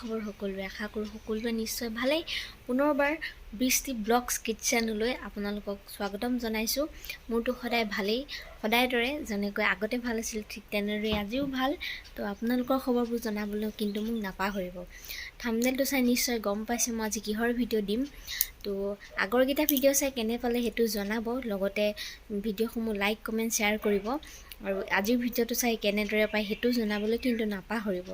খবৰ সকলোৰে? আশা কৰোঁ সকলোৱে নিশ্চয় ভালেই। পুনৰবাৰ বৃষ্টি ব্লগছ কিটচেনলৈ আপোনালোকক স্বাগতম জনাইছোঁ। মোৰতো সদায় ভালেই, সদায় দৰে যেনেকৈ আগতে ভাল আছিল ঠিক তেনেদৰে আজিও ভাল। তো আপোনালোকৰ খবৰবোৰ জনাবলৈ কিন্তু মোক নাপাহৰিব। থাম্বনেইলটো চাই নিশ্চয় গম পাইছে মই আজি কিহৰ ভিডিঅ' দিম। তো আগৰকেইটা ভিডিঅ' চাই কেনে পালে সেইটো জনাব, লগতে ভিডিঅ'সমূহ লাইক, কমেণ্ট, শ্বেয়াৰ কৰিব আৰু আজিৰ ভিডিঅ'টো চাই কেনেদৰে পায় সেইটো জনাবলৈ কিন্তু নাপাহৰিব।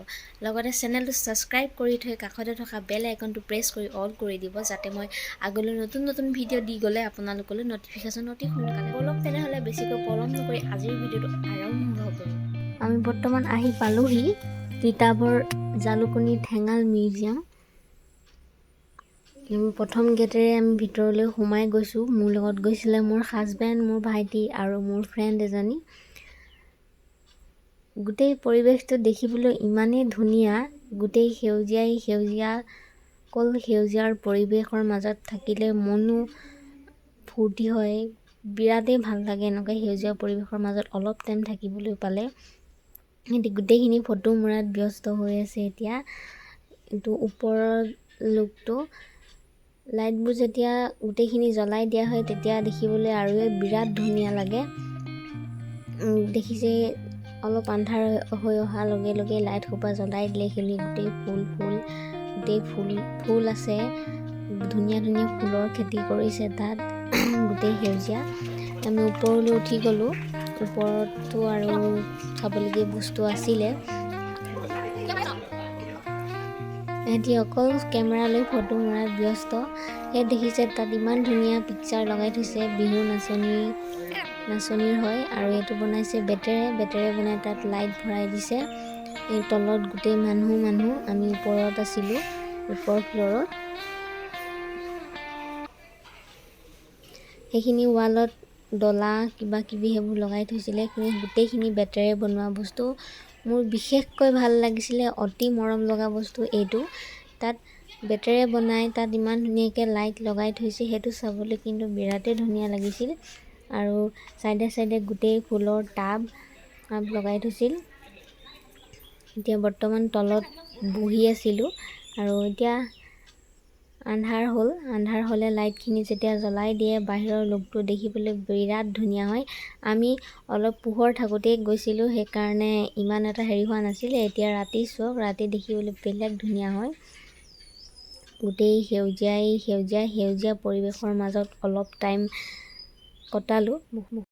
লগতে চেনেলটো ছাবস্ক্ৰাইব কৰি থৈ কাষতে থকা বেল আইকনটো প্ৰেছ কৰি অল কৰি দিব, যাতে মই আগলৈ নতুন নতুন ভিডিঅ' দি গ'লে আপোনালোকলৈ ন'টিফিকেশ্যন অতি সোনকালে। ব'লক তেনেহ'লে বেছিকৈ পলম নকৰি আজিৰ ভিডিঅ'টো আৰম্ভ কৰোঁ। আমি বৰ্তমান আহি পালোহি তিতাবৰ জালুকনী ঠেঙাল মিউজিয়াম। প্ৰথম গেটেৰে আমি ভিতৰলৈ সোমাই গৈছোঁ। মোৰ লগত গৈছিলে মোৰ হাজবেণ্ড, মোৰ ভাইটি আৰু মোৰ ফ্ৰেণ্ড এজনী। গোটেই পৰিৱেশটো দেখিবলৈ ইমানেই ধুনীয়া, গোটেই সেউজীয়াই সেউজীয়া, অকল সেউজীয়াৰ পৰিৱেশৰ মাজত থাকিলে মনো ফূৰ্তি হয়, বিৰাটেই ভাল লাগে এনেকুৱা সেউজীয়া পৰিৱেশৰ মাজত অলপ টাইম থাকিবলৈ পালে। সিহঁতি গোটেইখিনি ফটো মৰাত ব্যস্ত হৈ আছে এতিয়া। এইটো ওপৰৰ লুকটো, লাইটবোৰ যেতিয়া গোটেইখিনি জ্বলাই দিয়া হয় তেতিয়া দেখিবলৈ আৰুৱে বিৰাট ধুনীয়া লাগে। দেখিছে, অলপ আন্ধাৰ হৈ অহাৰ লগে লগে লাইট সোপা জ্বলাই দিলে। এইখিনি গোটেই ফুল ফুল, গোটেই ফুল ফুল আছে, ধুনীয়া ধুনীয়া ফুলৰ খেতি কৰিছে তাত, গোটেই সেউজীয়া। আমি ওপৰলৈ উঠি গ'লোঁ। ওপৰততো আৰু চাবলগীয়া বস্তু আছিলে। সিহঁতি অকল কেমেৰা লৈ ফটো মৰাত ব্যস্ত। সেই দেখিছে, তাত ইমান ধুনীয়া পিকচাৰ লগাই থৈছে, বিহু নাচনী, নাচনীৰ হয়। আৰু এইটো বনাইছে বেটেৰে, বেটেৰে বনাই তাত লাইট ভৰাই দিছে। এই তলত গোটেই মানুহ মানুহ, আমি ওপৰত আছিলোঁ, ওপৰ ফ্ল'ৰত। সেইখিনি ৱালত ডলা কিবা কিবি সেইবোৰ লগাই থৈছিলে। সেইখিনি গোটেইখিনি বেটেৰে বনোৱা বস্তু। মোৰ বিশেষকৈ ভাল লাগিছিলে, অতি মৰম লগা বস্তু এইটো। তাত বেটেৰে বনাই তাত ইমান ধুনীয়াকৈ লাইট লগাই থৈছে, সেইটো চাবলৈ কিন্তু বিৰাটেই ধুনীয়া লাগিছিল। আৰু চাইডে চাইডে গোটেই ফুলৰ টাব লগাই থৈছিল। এতিয়া বৰ্তমান তলত বহি আছিলোঁ আৰু এতিয়া আন্ধাৰ হ'ল। আন্ধাৰ হ'লে লাইটখিনি যেতিয়া জ্বলাই দিয়ে, বাহিৰৰ লুকটো দেখিবলৈ বিৰাট ধুনীয়া হয়। আমি অলপ পোহৰ থাকোঁতেই গৈছিলোঁ, সেইকাৰণে ইমান এটা হেৰি হোৱা নাছিলে। এতিয়া ৰাতি চাওক, ৰাতি দেখিবলৈ বেলেগ ধুনীয়া হয়। গোটেই সেউজীয়াই সেউজীয়া, সেউজীয়া পৰিৱেশৰ মাজত অলপ টাইম কটালোঁ।